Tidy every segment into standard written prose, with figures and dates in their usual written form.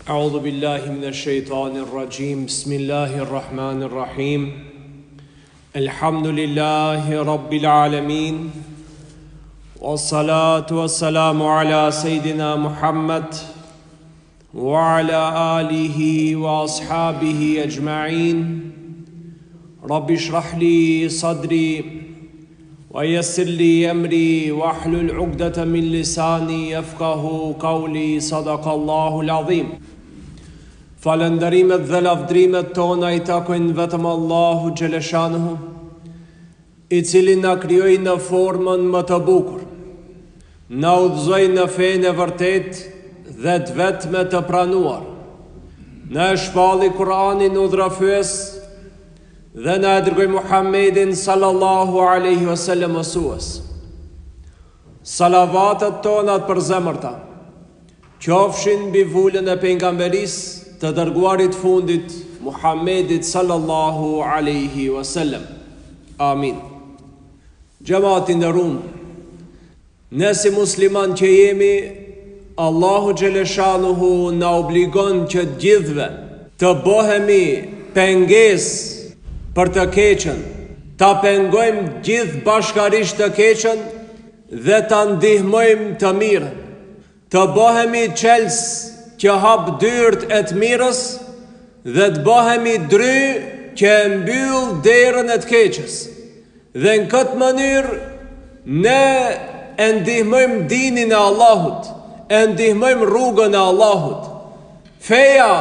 أعوذ بالله من الشيطان الرجيم بسم الله الرحمن الرحيم الحمد لله رب العالمين والصلاة والسلام على سيدنا محمد وعلى آله وأصحابه أجمعين رب اشرح لي صدري ويسر لي أمري واحلل عقدة من لساني يفقه قولي صدق الله العظيم Falënderimet dhe lavdrimet tona i takojnë vetëm Allahut xheleshanuhu, i cili na krijoi në formën më të bukur, na udhëzoi në fenë e vërtetë dhe të vetme të pranuar, na e shpalli Kur'anin udhërrëfyes dhe na e dërgoi Muhammedin sallallahu alaihi wasallam mësues. Salavatet tona të përzemërta qofshin mbi vulën e pejgamberisë të dërguarit fundit Muhammedit sallallahu alaihi wasallam. Amin. Xhemat i nderum, ne si musliman që jemi, Allahu xheleshanuhu na obligon që të gjithëve të bëhemi pengesë për të keqen, ta pengojmë gjithë bashkarisht të keqen dhe ta ndihmojmë të mirën. Të bëhemi çelës që hap dyert e të mirës dhe të bëhemi dry që e mbyll derën e të keqes. Dhe në këtë mënyrë ne e ndihmojmë dinin e Allahut, e ndihmojmë rrugën e Allahut. Feja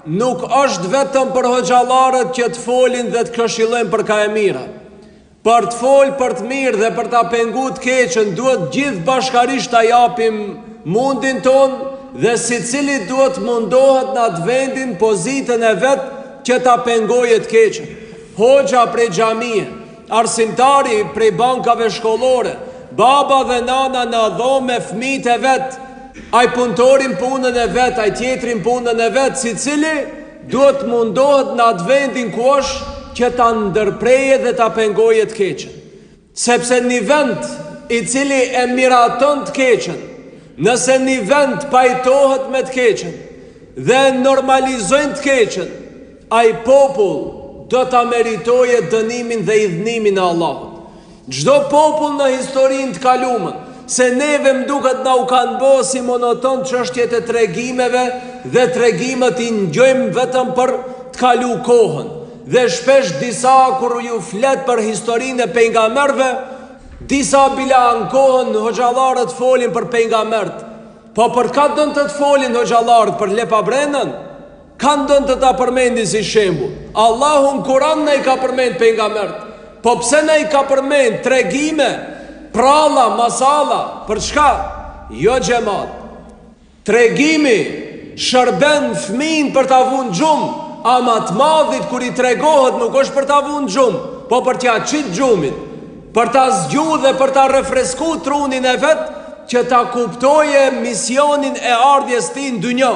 nuk është vetëm për hoxhallarët që të folin dhe të këshillojnë për ka e mira. Për të folë për të mirë dhe për ta pengu të keqen duhet gjithë bashkarisht ta japim mundin tonë dhe secili duhet të mundohet në atë vendin, pozitën e vet që ta pengoje të keqen. Hoxha prej xhamie, arsimtari prej bankave shkollore, baba dhe nana në dhomë me fëmijët e vet, ai punëtori në punën e vet, ai tjetri në punën e vet, secili Duhet të mundohet në atë vendin ku është që ta ndërpreje dhe ta pengoje të keqen. Sepse një vend i cili e miraton të keqen, nëse një vend pajtohet me të keqen dhe e normalizojnë të keqen, ai popull do ta meritoje dënimin dhe idhnimin e Allahut. Çdo popull në historinë të kalumen, se neve më duket na u kanë bo si monoton çështjet e tregimeve dhe tregimet i ngjojmë vetëm për të kalu kohën. Dhe shpesh disa kur ju flet për historinë e pejgamberëve, disa bile ankohen hoxhallarët folin për pejgamberët. Po për ka don të të folin hoxhallarët për lepabrenën? Kan don të ta përmendin si shembull. Allahu në Kuran na i ka përmend pejgamberët. Po pse na i ka përmend tregime, pralla, masalla, për çka? Jo xhemat. Tregimi shërben fëmijën për ta vunë gjumë, ama të madhit kur i tregohet nuk është për ta vunë gjumë, po për t'ia qit gjumit. Për ta zgju dhe për ta refresku trunin e vet që ta kuptoje misionin e ardhjes tij në dynja.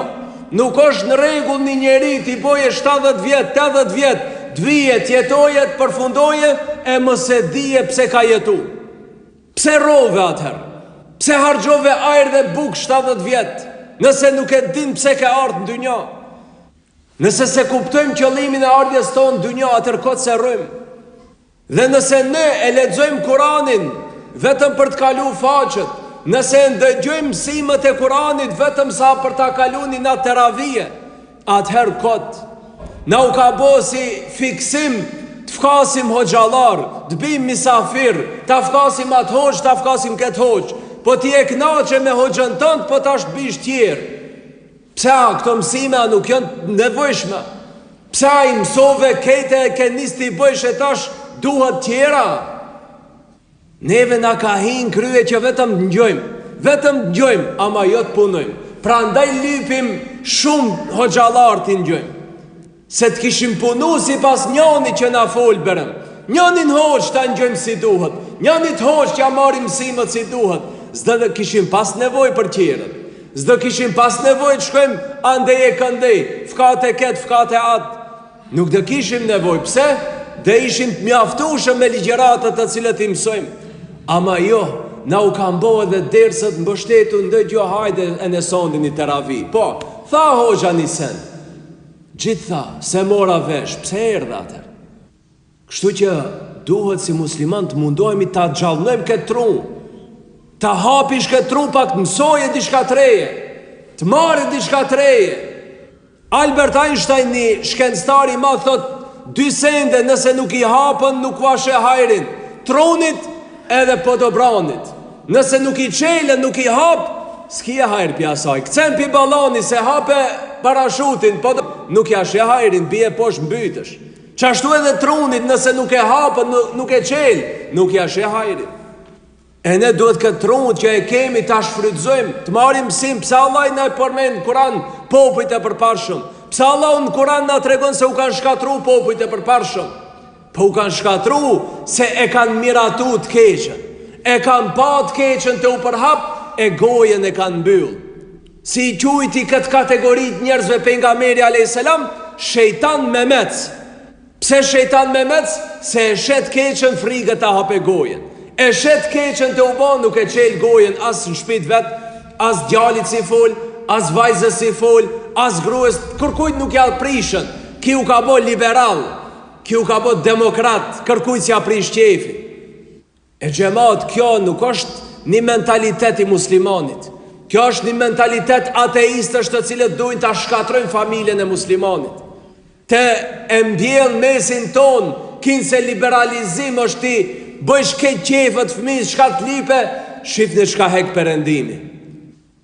Nuk është në rregull një njeri t'i boje 70 vjet, 80 vjet, të vije, të jetoje, të përfundoje e mos e dije pse ka jetu. Pse rrove atëherë? Pse harxhove ajër dhe bukë 70 vjet, nëse nuk e din pse ke ardhë në dynja? Nëse s'e kuptojmë qëllimin e ardhjes tonë në dynja, atëherë kot se rrojmë. Dhe nëse ne e lexojmë Kuranin vetëm për të kalu faqet, nëse e ndëgjojmë mësimet e Kuranit vetëm sa për ta kalu një natë teravie, atëherë kot. Na u ka bo si fiksim të fkasim hoxhallar, të bijmë misafir, ta fkasim atë hoxhë, ta fkasim këtë hoxhë. Po ti e knaqe me hoxhën tënd, po tash të bish tjerë. Pse a këto mësime a nuk janë të nevojshme? Pse a i mësove kejte e ke nis t'i bëjsh e tash duhet tjera? Neve na ka hi në krye që vetëm të ngjojmë, vetëm të ngjojmë, ama jo të punojmë. Prandaj lypim shumë hoxhallar t'i ngjojmë. Se të kishim punu sipas njanit që na fol berem. Njanin hoxhë ta ngjojmë si duhet, njanit hoxhë t'ja marrim mësimet si duhet, s'do të kishim pas nevojë për tjerët. S'do kishim pas nevojë të shkojmë andej e këndej, fkate ketë, fkate atë. Nuk do kishim nevojë, pse? Do ishim të mjaftueshëm me ligjëratat të cilat i mësojmë. Ama jo, na u kanë bo edhe dersët mbështetu ndëgjo hajde e në sondin i teravi. Po, Tha hoxha një sen. Gjithë tha, s'e mora vesh, pse erdhe atëherë? Kështu që duhet si musliman të mundohemi ta gjallnojmë këtë tru, ta hapish këtë tru pak të mësoje diçka të reje, të marrë diçka të reje. Albert Einstein një shkencëtar i madh thotë, dy sende nëse nuk i hapën nuk ua sheh hajrin, trunit edhe podobranit. Nëse nuk i çelën, nuk i hap, s'kie hajr pi asaj. Kcen pi balloni se hape parashutin, po nuk ja sheh hajrin, bie poshtë mbytesh. Qashtu edhe trunit nëse nuk e hapën, nuk e çel, nuk ja sheh hajrin. E ne duhet këtë tru që e kemi ta shfrytëzojmë, të marrim mësim pse Allahu na e përmend në Kur'an popujt e përparshëm. Pse Allahu në Kur'an na tregon se u kanë shkatru popujt e përparshëm. Po u kanë shkatru se e kanë miratu të keqen. E kanë pa të keqen tu u përhap e gojën e kanë mbyll. Si i quajti këtë kategori të njerëzve pejgamberi alejhi selam, shejtan memec. Pse shejtan memec? Se e sheh të keqen frigët ta hape gojën. E sheh të keqen tu u bo nuk e çel gojën as në shpi të vet, as djalit s'i fol, as vajzës s'i fol, as grues, kërkujt nuk ja prishën. Ky u ka bo liberal, ky u ka bo demokrat, kërkujt s'ja prish qejfin. E xhemat kjo nuk është një mentalitet i muslimanit. Kjo është një mentalitet ateistësh të cilët dojnë ta shkatrojnë familjen e muslimanit. Te e mbjell mesin tonë, kinse liberalizim është t'i bëjsh krejt qejfet fëmijës çka të lype, shifni çka hek perëndimi.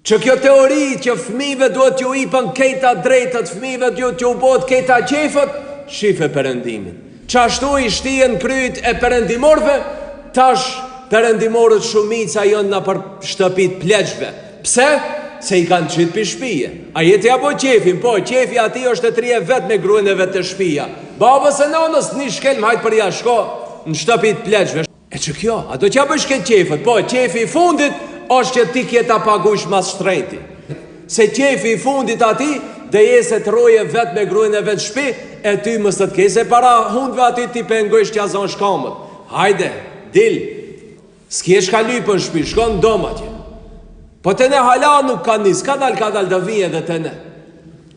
Që kjo teori që fëmijëve duhet t'ju ipen krejt të drejtat, fëmijëve duhet t'ju bëhet krejt qejfet, shife perëndimin. Qashtu i shtien kryt e perëndimorëve, tash perëndimorët shumica janë nëpër shtëpi të pleqve. Pse? Se i kanë qit pi shpije. A je t'ja bo qejfin? Po, qejfi atij është të rrijë vet me gruen e vet te shpija. Babës e nanës një shkelm hajt përjashtë, shko në shtëpi të pleqve. E që kjo, a do t'ja bëjsh krejt qejfet? Po, qejfi i fundit është që ti ke ta pagujsh ma s'shtrejti. Se qejfi i fundit atij, do jetë se të rroje vetë me gruen e vet n'shpi, e ty mos të të kese para hundve aty t'i pengojsh t'ja zonsh kamët. Hajde, dil, s'ke çka lypën n'shpi, shko në dom atje. Po te ne hala nuk ka nis, kadal kadal do vijë edhe te ne.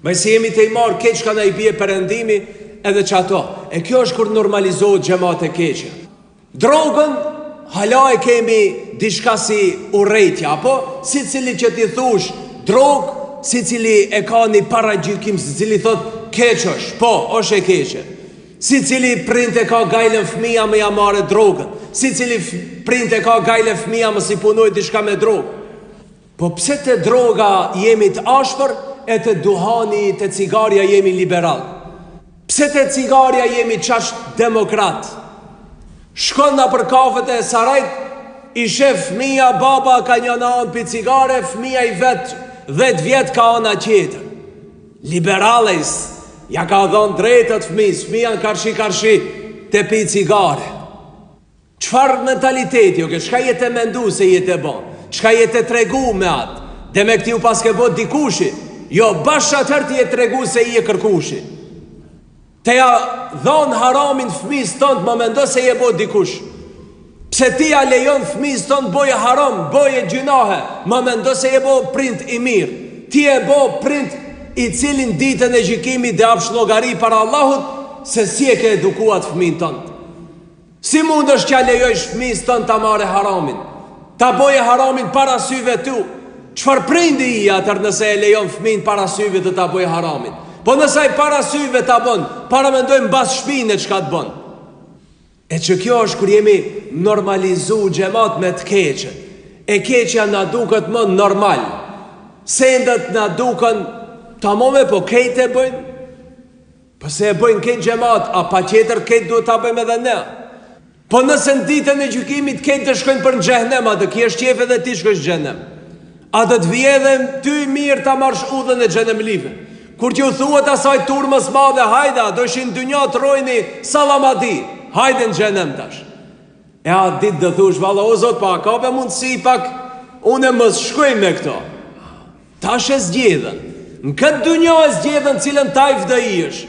Me si jemi te i marrë krejt çka na i bie perëndimi edhe qato. E kjo është kur normalizohet xhemat e keqja. Drogën hala e kemi diçka si urrejtja, apo secili që t'i thush drogë, secili e ka një paragjykim, secili thot keq është, po, është e keqe. Secili prind e ka gajlen fëmija me ja marrë drogën, secili prind e ka gajlen fëmija mos i punoj diçka me drogë. Po pse te droga jemi të ashpër e te duhani, te cigarja jemi liberal? Pse te cigarja jemi qaq demokrat? Shkon nëpër kafet e sarajt, i shef fëmija, baba ka një anë pi cigare, fëmija i vet 10 vjet ka ana tjetër. Liberales, ja ka dhënë drejtat fëmijës, fëmija në karshi karshi te pi cigare. Çfarë mentaliteti o kjo, çka je te mendu se je te bo, çka je te tregu me atë, demek ti u paske bo dikushi, jo bash atëherë ti je tregu se je kërkushi. Te ja dhon haramin fëmijës tënd, mos mendo se je bo dikush. Pse ti ja lejon fëmijës tënd boje haram, boje gjynahe, mos mendo se je bo prind i mirë. Ti je bo prind i cili n'ditën e gjykimit do japsh llogari para Allahut se si e ke eduku atë fëmijën tënd. Si mundesh t'ja lejojsh fëmijës tënd ta marrë haramin? Ta boje haramin para syve tu? Çfarë prindi je atëherë nëse e lejon fëmijën para syve të ta bojë haramin? Po nëse ai para syve ta bën, paramendoj mbas shpine çka të bën. E që kjo është kur jemi normalizu xhemat me të keqen. E keqja na duket më normal. Sendet na duken tamam e po krejt e bëjnë. Po se e bëjnë krejt xhemat, a patjetër krejt duhet ta bëjmë edhe ne? Po nëse në ditën e gjykimit krejt do shkojnë për në xhehnem, a do kesh qejf edhe ti shkojsh në xhehnem? A do të vijë edhe ty mirë ta marrsh udhën e xhenemlive? Kur t'ju thuhet asaj turmës madhe, hajde, a dojshin n'dynja të rrojni sallamadi, hajde në xhehnem tash. E atë ditë do thush, valla, o Zot, pa, a ka be mundësi pak, unë mos shkoj me këto. Tash e zgjedhën. Në këtë dynja e zgjedhën cilën tajfë do jesh.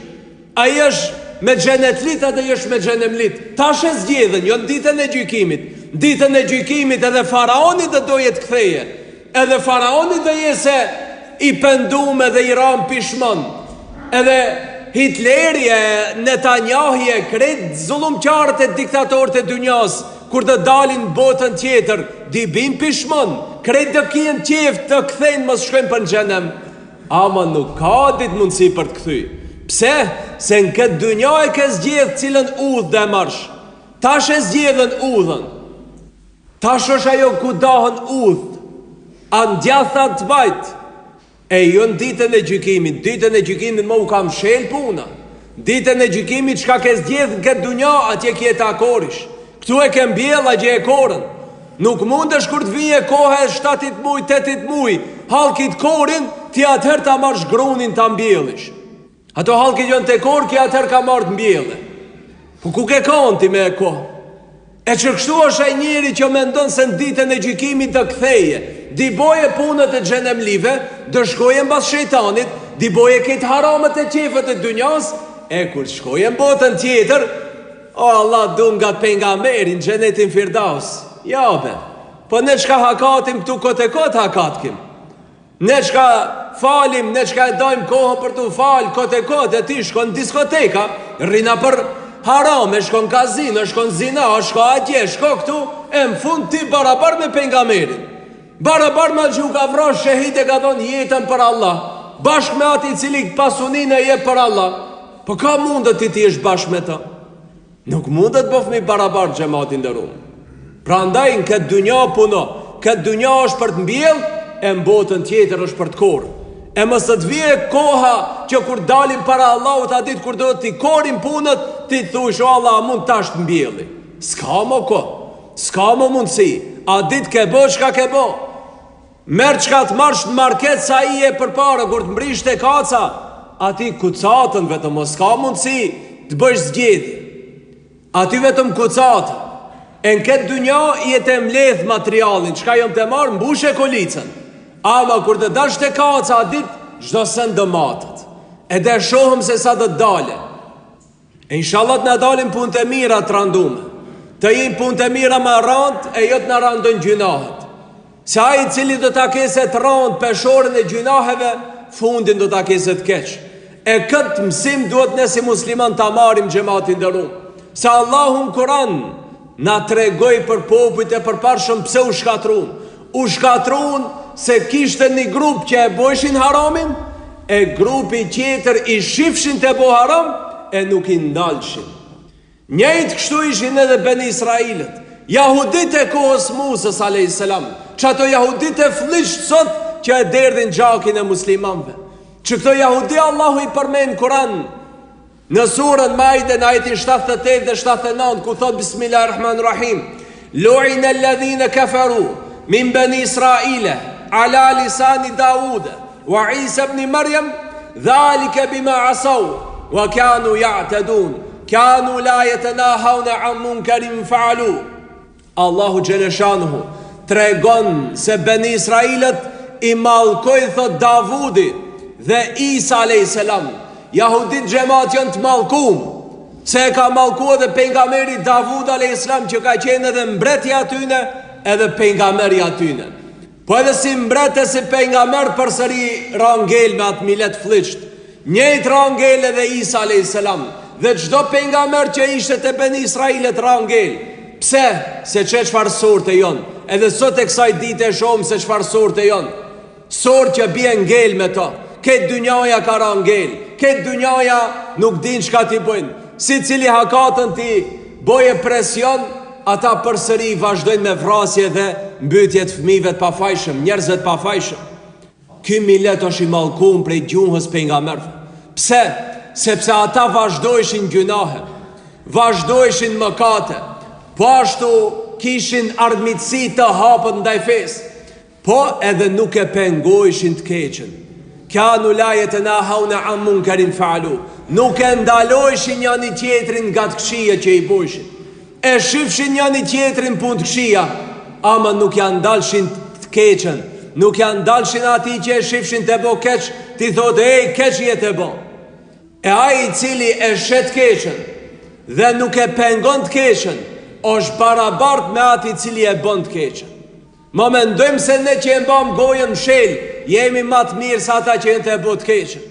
A jesh me xhenetlit a do jesh me xhenemlit. Tash e zgjedhën, jo në ditën e gjykimit. Në ditën e gjykimit edhe faraoni do doje të ktheje. Edhe faraoni do je se. i pendum edhe i ram pishmon. Edhe Hitleri e Netanjahi e krejt zullumqarët e diktatorët e dynjas kur të dalin n'botën tjetër di bin pishmon, krejt do kijen qejf të kthejnë mos shkojnë për në xhenem. Ama nuk ka ditë mundësi për të kthy. Pse? Se në këtë dynja e ke zgjedh cilën udhë do e marrsh. Tash e zgjedhën udhën. Tash është ajo ku dahen udhët. A në djathtë a në të majtë. E jo në ditën e gjykimit, ditën e gjykimit më u ka mshel puna. Ditën e gjykimit çka ke zgjedh në këtë dunja, atje kje ta korish. Këtu e ke mbjell, atje e korën. Nuk mundesh kur të vije koha e shtatit muj, tetit muj, hallkit korin, ti atëherë ta marrsh grunin ta mbjellish. Ato hallkit janë te korr, ki atëherë ka marrë të mbjelle. Po ku ke kanë ti me e kohë? E që kështu është ai njeri që mendon se në ditën e gjykimit do ktheje, di boje punët e xhenemlive, do shkoje mbas shejtanit, di boje krejt haramet e qefet e dynjas, e kur shkoje në botën tjetër, o Allah du ngat pejgamberin xhenetin Firdaus. Ja be. Po ne çka hakatim këtu kot e kot hakatkim. Ne çka falim, ne çka e dajmë kohën për t'u falë, kot e kot, e ti shkon në diskoteka, rri nëpër harame, shkon kazino, shkon zina, shko atje, shko këtu, e në fund ti barabar me pejgamberin. Barabar me atë që u ka vra shehid e ka dhonë jetën për Allah, bashkë me atë i cili pasuninë e jep për Allah, po ka mundet ti të jesh bashkë me të? Nuk mundet bofmi barabar xhemat i nderum. Prandaj në këtë dynja puno, këtë dynja është për të mbjell e në botën tjetër është për të korrë. E mos të të vije koha që kur dalim para Allahut atë ditë kur do t'i korrim punët, ti të thush o Allah, a mund tash të mbjelli. S'ka mo kohë, s'ka mo mundësi. Atë ditë ke bo çka ke bo. Merr çka të marrsh në market sa i je përpara kur të mbrish te kaca, aty kucatën vetëm mo s'ka mundësi të bësh zgjedhje. Aty vetëm kucatën. E në këtë dynja je te mbledh materialin, çka jom te marr mbushe kolicën. Ama kur të dalsh te kaca atë ditë çdo send do matet. E do shohim se sa do të dale. E inshallah të na dalin punët e mira të randume. Të jenë punët e mira ma randë e jo të na randojnë gjynahet. Se ai i cili do ta kese të randë peshoren e gjynaheve, fundin do ta kese të keq. E këtë mësim duhet ne si musliman ta marrim xhemat i nderum. Se Allahu në Kur'an na tregoi për popujt e përparshëm pse u shkatrun. U shkatrun se kishte një grup që e bojshin haramin, e grupi tjetër i shifshin te bo haram, e nuk i ndalshin. Njëjtë kështu ishin edhe Beni Israilët, jahudit e kohës Musës a.s. Qato jahudit e flliqt sot që e derdhin gjakin e muslimanve. Që këto jahudi Allahu i përmen n'Kuran, Në surën Maide në ajetin 78 dhe 79 ku thotë Bismillahirrahmanirrahim Lu'ina alladhina kafaru min bani Israila ala lisani Daude wa Isa ibn Maryam dhalika bima asaw wa kanu ya'tadun kanu la yatanahawna an munkarin fa'alu Allahu xheleshanuhu tregon se Beni Israilët i mallkoi thot Davudi dhe Isa alejhi selam. Jahudit xhemat janë të mallkum, se e ka mallku edhe pejgamberi Davud alejhi selam që ka qenë edhe mbret i atyne, edhe pejgamber i atyne. Po edhe si mbret e si pejgamber përsëri ra n'ngel me atë milet flliqt. Njëjtë ra n'ngel edhe Isa alejhi selam dhe çdo pejgamber që ishte te Beni Israilët ra n'ngel. Pse? Se qe çfarë sorte jon. Edhe sot e kësaj dite e shohim se çfarë sorte jon. Sort që bie n'ngel me to. Krejt dynjaja ka ra n'ngel. Krejt dynjaja nuk din çka t'i bëjnë. Secili hakatën t'i boje presion, ata përsëri vazhdojnë me vrasje dhe mbytje të fëmijëve të pafajshëm, njerëzve të pafajshëm. Ky milet është i mallkum prej gjuhës pejgamberëve. Pse? Sepse ata vazhdojshin gjynahe, vazhdojshin mëkate, po ashtu kishin armiqësi të hapët ndaj fesë. Po edhe nuk e pengojshin të keqen. Kanu la jetenahawna an munkarin fa'alu. Nuk e ndalojshin njani tjetrin nga të këqija që i bojshin. E shifshin njani tjetrin punë të këqija, ama nuk ja ndalshin të keqen. Nuk ja ndalshin atij që e shifshin te bo keq, t'i thotë ej keq je te bo. E ai i cili e sheh të keqen dhe nuk e pengon të keqen, është barabart me atë i cili e bon të keqen. Ma mendojmë se ne që e mbam gojën mshel. jemi ma të mirë se ata që janë tu e bo të keqen.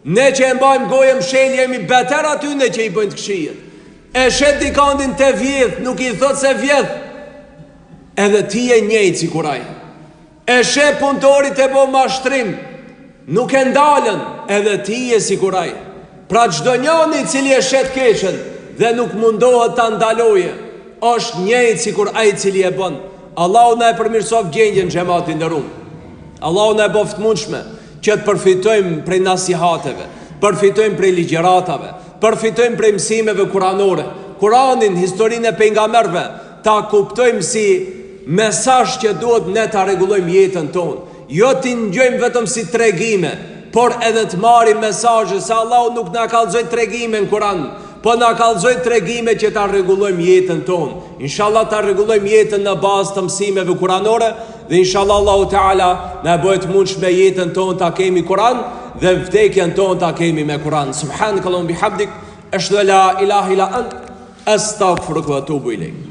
Ne që e mbajmë gojën mshel jemi beter atyne që i bëjnë të këqijat. E sheh dikandin tu vjedh, nuk i thot se vjedh. Edhe ti je njëjtë sikur ai. E sheh punëtorin tu bo mashtrim, nuk e ndalën, edhe ti je sikur ai. Pra çdo njani i cili e sheh të keqen dhe nuk mundohet ta ndalojë, është njëjtë sikur ai i cili e bën. Allahu na e përmirësoftë gjendjen xhemat i nderum. Allahu na e boftë mundshme që të përfitojmë prej nasihateve, përfitojmë prej ligjëratave, përfitojmë prej mësimeve kuranore. Kuranin, historinë e pejgamberëve, ta kuptojmë si mesazh që duhet ne ta rregullojmë jetën tonë. Jo t'i ngjojmë vetëm si tregime, por edhe të marrim mesazhe se Allahu nuk na kallxoi tregime në Kuran, po na kallxoi tregime që ta rregullojmë jetën tonë. Inshallah ta rregullojmë jetën në bazë të mësimeve kuranore dhe inshallah Allahu Teala na e bëjë të mundshme jetën tonë ta kemi Kuran dhe vdekjen tonë ta kemi me Kuran. Subhanakallahumma bihamdik, ashhadu an la ilaha illa ant, Astaghfiruka wa atubu ilejk.